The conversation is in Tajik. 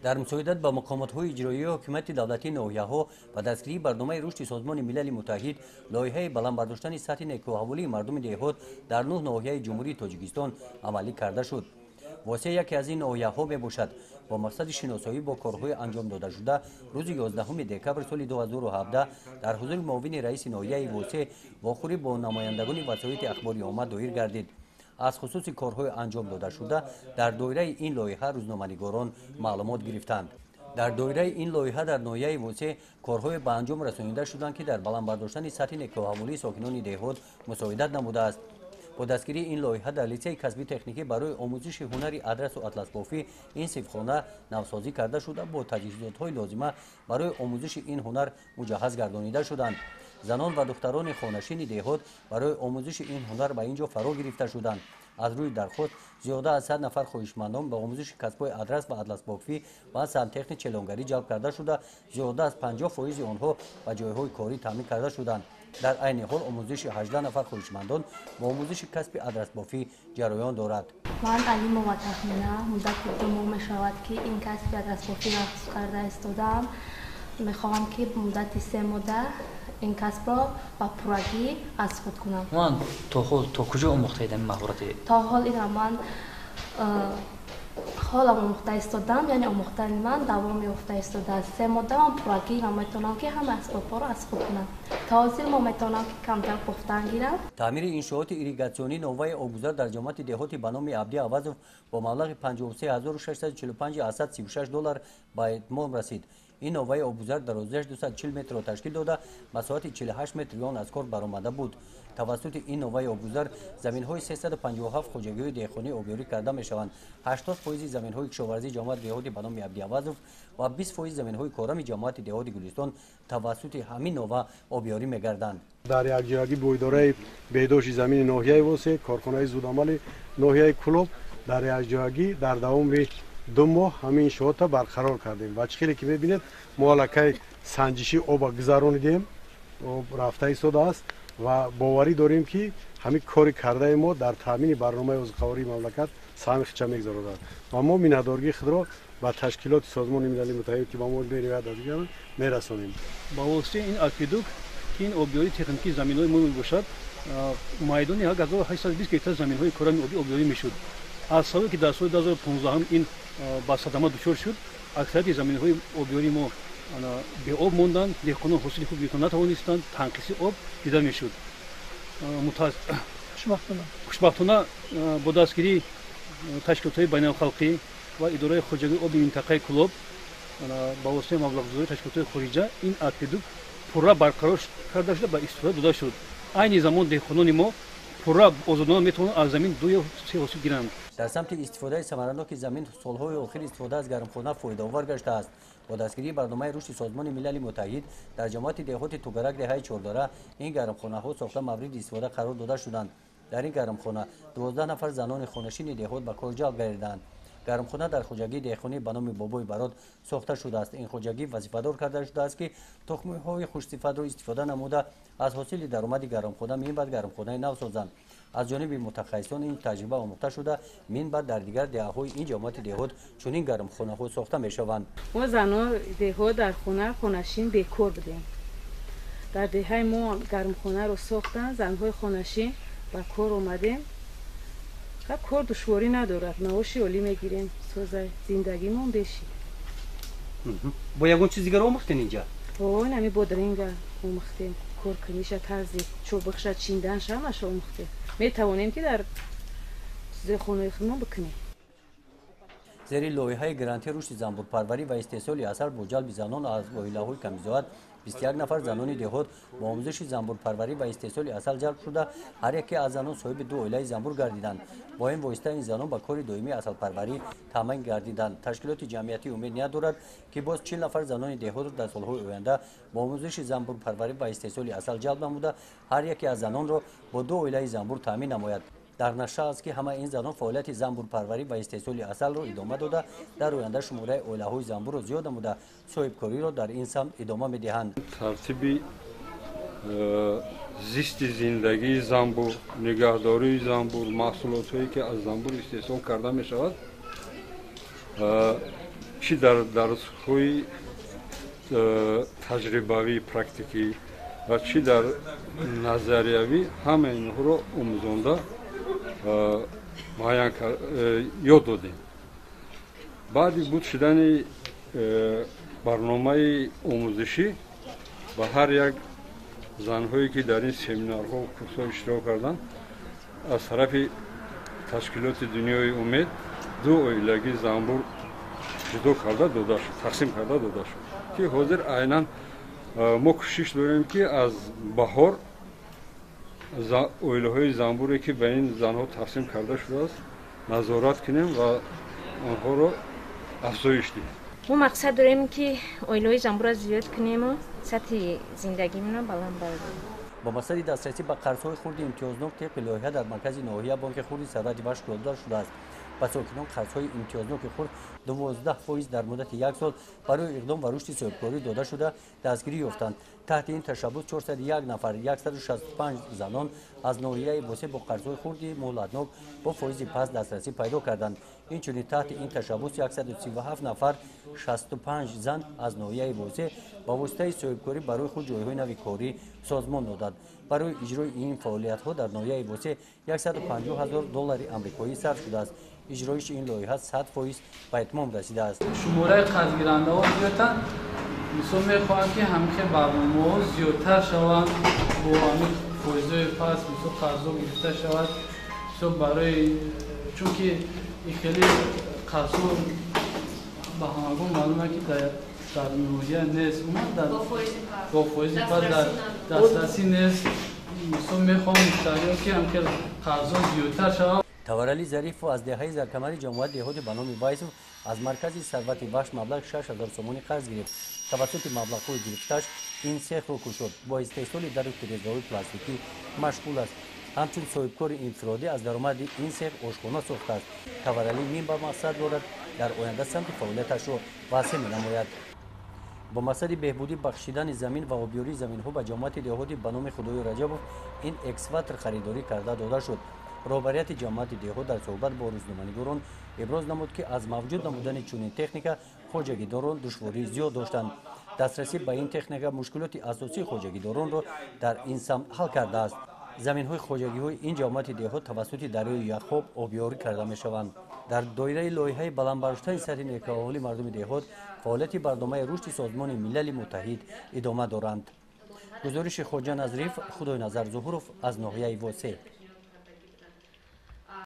Дар мусоидат ба мақомотҳои иҷроии ҳокимияти давлатии ноҳияҳо ва дастгирии барномаи рушди Созмони Милали Муттаҳид лоиҳаи баланд бардоштани сатҳи некӯаҳволии мардуми деҳот дар 9 ноҳияи Ҷумҳурии Тоҷикистон амалӣ карда шуд. Восеъ яке аз ин ноҳияҳо мебошад. Бо мақсади шиносоӣ бо корҳои анҷом додашуда рӯзи 11 декабри соли 2017 дар ҳузури муовини раиси ноҳияи Восеъ вохӯрӣ бо намояндагони васоити ахбори омма доир гардид. Аз хусуси корҳои анҷом додашуда дар доираи ин лоиҳа рӯзноманигорон маълумот гирифтанд. Дар доираи ин лоиҳа дар ноҳияи Восеъ корҳое ба анҷом расонида шуданд, ки дар баланд бардоштани сатҳи некӯаҳволии сокинони деҳот мусоидат намудааст. Бо дастгирии ин лоиҳа дар литсейи касби техникӣ барои омӯзиши ҳунари адрасу атласбофӣ ин синфхона навсозӣ карда шуда, бо таҷҳизотҳои лозима барои омӯзиши ин ҳунар муҷаҳҳаз гардонида шуданд. Занон ва духтарони хонашини деҳот барои омӯзиши ин ҳунар ба ин ҷо фаро гирифта шуданд. Аз рӯи дархост зиёда аз 100 нафар хоҳишмандон ба омӯзиши касбҳои адрас ва атласбофӣ ва сантехни челонгарӣ ҷалб карда шуда, зиёда аз 50% онҳо ба ҷойҳои корӣ таъмин карда шуданд. Дар айни ҳол омӯзиши 18 нафар хоҳишмандон бо омӯзиши касби адрасбофӣ ҷараён дорад. Ман Алимова Тахмина, муддати 2 моҳ мешавад, ки ин касби адрасбофиро ҳифз карда истодаам. Мехоҳам, ки муддати 3 моҳда ин касбро ба пуррагӣ аз худ кунам. Ман то ҳол то куҷо омӯхтаед ин маҳорати? То ҳол инро ман ҳолам омӯхта истодам, яъне омӯхтани ман давом ёфта истодааст. 3 моҳда ман пуррагӣ ман метавонам, ки ҳама асбобҳоро аз худ кунам. То ҳозир мо метавонам, ки камтар бофтан гирам. Таъмири иншооти ирригатсионии новаи обгузар дар ҷамоати деҳоти ба номи Абди Авазов бо маблағи 53 645,36 доллар ба итмом расид. Ин новаи обгузар дарозиаш 240 метрро ташкил дода, масоҳати 48 метри он аз кор баромада буд. Тавассути ин новаи обгузар заминҳои 357 хоҷагиҳои деҳқонӣ обёрӣ карда мешаванд. 80% заминҳои кишоварзии ҷамоати деҳоти ба номи Абди Авазов ва 20% заминҳои корами ҷамоати деҳоти Гулистон тавассути ҳамин нова обёрӣ мегарданд. Дар якҷоягӣ бо идораи беҳдошти замини ноҳияи Восеъ, корхонаи зудамали ноҳияи Кӯлоб дар якҷоягӣ дар давоми 2 моҳ ҳамин иншоота барқарор кардем ва чӣ хеле ки мебинед, мо аллакай санҷиши оба гузаронидем, об рафта истодааст ва боварӣ дорем, ки ҳамин кори кардаи мо дар таъмини барномаи озуқавории мамлакат саҳми худша мегузаронад ва мо миннатдории худро ба ташкилоти Созмони Милали Муттаҳид, ки ба мо бениҳоят наздик, мерасонем. Ба воситаи ин акведук, ки ин обёрии техникии заминҳои мо мебошад, майдони 1820 гектар заминҳои корами обӣ обёрӣ мешуд. Аз сабабе ки дар соли 2015 ин ба садама дучор шуд, аксарияти заминҳои обёрии мо беоб монданд, деҳқонон ҳосили хуб гирифта натавонистанд, танқиси об дида мешуд. Хушбахтона, бо дастгирии ташкилотҳои байналхалқӣ ва идораи хоҷагии оби минтақаи Кӯлоб ба воситаи маблағгузории ташкилотҳои хориҷа ин акведук пурра барқарор карда шуда, ба истифода дода шуд. Айни замон деҳқонони мо пурра озодона метавонанд аз замин ду ё се ҳосил гиранд. Дар самти истифодаи самараноки замин солҳои охир истифода аз гармхона фоидаовар гаштааст. Бо дастгирии барномаи рушди Созмони Милали Муттаҳид дар ҷамоати деҳоти Тугарак, деҳаи Чордара ин гармхонаҳо сохта, мавриди истифода қарор дода шуданд. Дар ин гармхона 12 нафар занони хонашини деҳот ба кор ҷалб гардиданд. Гармхона дар хоҷагии деҳқонӣ ба номи Бобои Барот сохта шудааст. Ин хоҷагӣ вазифадор карда шудааст, ки тухмиҳои хушсифатро истифода намуда, аз ҳосили даромади гармхона минбаъд гармхонаи нав созанд. Аз ҷониби мутахассисон ин таҷриба омӯхта шуда, минбаъд дар дигар деҳаҳои ин ҷамоати деҳот чунин гармхонаҳо сохта мешаванд. Мо занон деҳот дар хона хонашин бекор будем. Дар деҳаи мо гармхонаро сохтанд, занҳои хонашин ба кор омадем. Кор душворӣ надорад, маоши олӣ мегирем, соза зиндагимон бешид. Бо ягон чиз дигар омӯхтен инҷа? О, инами бодринга омӯхтем, коркуниша, тарзи чӯбихша чинданша, ҳамаша омӯхтем. Метавонем, ки дар чизи хонаи худмон бикунем. Зери лоиҳаи гранти рушди занбурпарварӣ ва истеҳсоли асал бо ҷалби занон аз оилаҳои камбизоат 21 нафар занони деҳот бо омӯзиши занбурпарварӣ ва истеҳсоли асал ҷалб шуда, ҳар яке аз занон соҳиби ду оилаи занбур гардиданд. Бо ин восита ин занон ба кори доимии асалпарварӣ таъмин гардиданд. Ташкилоти ҷамъиятӣ умед ният дорад, ки боз 40 нафар занони деҳотро дар солҳои оянда бо омӯзиши занбурпарварӣ ва истеҳсоли асал ҷалб намуда, ҳар яке аз занонро бо ду оилаи занбур таъмин намояд. Дар нақша аст, ки ҳамаи ин занон фаъолияти занбурпарварӣ ва истеҳсоли асалро идома дода, дар оянда шумораи оилаҳои занбурро зиёд намуда, соҳибкориро дар ин самт идома медиҳанд. Тартиби зисти зиндагии занбур, нигаҳдории занбур, маҳсулотҳое, ки аз занбур истеҳсол карда мешавад. Чӣ дар дарсҳои таҷрибавӣ, практикӣ ва чӣ дар назариявӣ, ҳамаи инҳоро омӯзонда муайян ёд додем. Баъди буд шудани барномаи омӯзишӣ ба ҳар як занҳое, ки дар ин семинарҳо, курсҳо иштирок карданд, аз тарафи ташкилоти Дунёи умед ду оилагӣ занбур ҷудо карда дода шуд, тақсим карда дода шуд, ки ҳозир айнан мо кӯшиш дорем, ки аз баҳор оилаҳои занбуре, ки ба ин занҳо тақсим карда шудааст, назорат кунем ва онҳоро афзоиш диҳем. Мо мақсад дорем, ки оилаҳои занбурро зиёд кунему сатҳи зиндагимонро баланд бардорем. Бо мақсади дастрасӣ ба қарзҳои хурди имтиёзнок тибқи лоиҳа дар маркази ноҳия бонки хурди сарвати вахш дода шудааст. Ба сокинон қарзҳои имтиёзноки хурд 12% дар муддати як сол барои иқдом ва рушди соҳибкорӣ дода шуда, дастгирӣ ёфтанд. Таҳти ин ташаббус 401 нафар, 165 занон аз ноҳияи Восе бо қарзҳои хурди муҳлатнок бо фоизи паст дастрасӣ пайдо карданд. Инчунин таҳти ин ташаббус 137 нафар, 65 зан аз ноҳияи Восе ба воситаи соҳибкорӣ барои худ ҷойҳои нави корӣ созмон доданд. Барои иҷрои ин фаъолиятҳо дар ноҳияи Восе 150 ҳазор доллари амрикоӣ сарф шудааст. Иҷроиши ин лоиҳа 100% ба итмом расидааст. Шумораи қарзгирандаҳо зиёдтар, мисол, мехоҳанд, ки ҳамихел барномаҳо зиёдтар шаванд, бо ҳамин фоизҳои паст, мисол, қарзҳо гирифта шавад, мисол, барои чунки ин хеле қарзҳо ба ҳамагон маълума, ки дар ноҳия нест, умуман бо фоизи паст дар дастрасӣ нест. Мисол, мехоҳам муштариён, ки ҳамхел қарзҳо зиёдтар шаванд. Таварали Зарифов аз деҳаи Заркамари ҷамоати деҳоти ба номи Вайсов аз маркази сарвати вахш маблағи 6000 сомонӣ қарз гирифт. Тавассути маблағҳои гирифтааш ин сехро кушод, бо истеҳсоли дару тирезаҳои пластикӣ машғул аст. Ҳамчун соҳибкори инфиродӣ аз даромади ин сех ошхона сохтааст. Таваралӣ мин ба мақсад дорад, дар оянда самти фаъолияташро васеъ менамояд. Бо мақсади беҳбудӣ бахшидани замин ва обёрии заминҳо ба ҷамоати деҳоти ба номи Худои Раҷабов ин экскаватор харидорӣ карда дода шуд. Роҳбарияти ҷамоати деҳот дар суҳбат бо рӯзноманигорон иброз намуд, ки аз мавҷуд намудани чунин техника хоҷагидорон душвории зиёд доштанд. Дастрасӣ ба ин техника мушкилоти асосии хоҷагидоронро дар ин самт ҳал кардааст. Заминҳои хоҷагиҳои ин ҷамоати деҳот тавассути дарёи Яхоб обёрӣ карда мешаванд. Дар доираи лоиҳаи баланд бардоштани сатҳи некӯаҳволии мардуми деҳот фаъолияти барномаи рушди Созмони Милали Муттаҳид идома доранд. Гузориши Хоҷа Назриф, Худойназар Зуҳуров аз ноҳияи Восе.